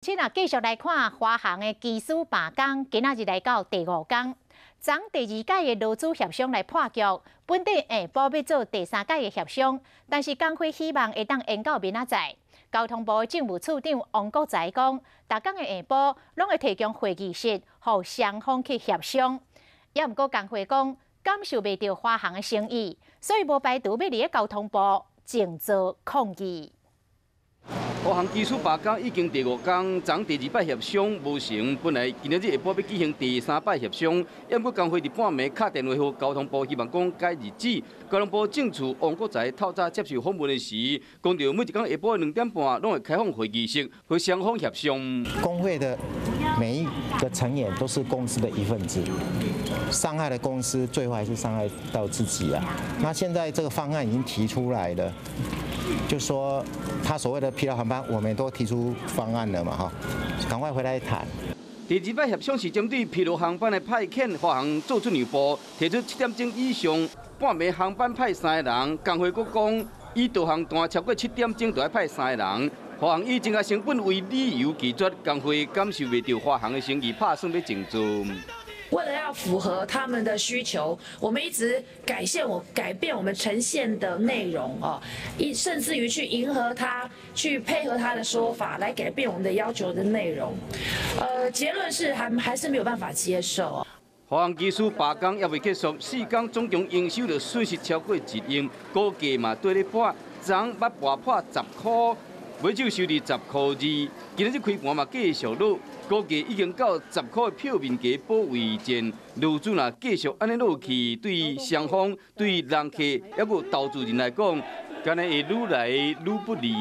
這若繼續來看華航的機師罷工，今仔日來到第五工，昨第二擺的勞資協商來破局，本底下晡欲做第三擺的協商，但是工會希望會當延到明仔載。交通部政務次長王國材講，逐工的下晡攏會提供會議室，予雙方去協商。也毋過工會講感受袂著華航的誠意，所以無排除欲佇咧交通部靜坐抗議。華航機師罷工已經第五工，昨第二擺協商無成，本來今仔日下晡欲舉行第三擺協商，毋過工會佇半暝敲電話予交通部，希望講改日子。交通部政次王國材透早接受訪問的時，講著每一工下晡2點半攏會開放會議室，予雙方協商。工會的每一個成員都是公司的一份子，傷害了公司，最後還是傷害到自己啊。那現在這個方案已經提出來了，就說他所謂的疲勞航班，我們都提出方案了嘛，哈，趕快回來談。第二擺協商是針對疲勞航班的派遣，華航做出讓步，提出7點鐘以上半暝航班派三個人，工會閣講以導航段超過七點鐘就愛派三個人。華航以增加成本為理由拒絕，工會感受袂著華航的誠意，拍算欲靜坐。為了要符合他們的需求，我們一直改變我們呈現的內容哦，甚至於去迎合他，去配合他的說法來改變我們的要求的內容。結論是還是沒有辦法接受。華航機師罷工猶未結束，4工總共營收就損失超過1億，股價嘛綴咧破，昨捌跋破10塊，尾手收佇10塊2，今仔日開盤嘛繼續落，估計已經到十塊的票面價保衛戰。勞資若繼續按呢落去，對雙方、對人客，抑閣投資人來講，敢若會愈來愈不利。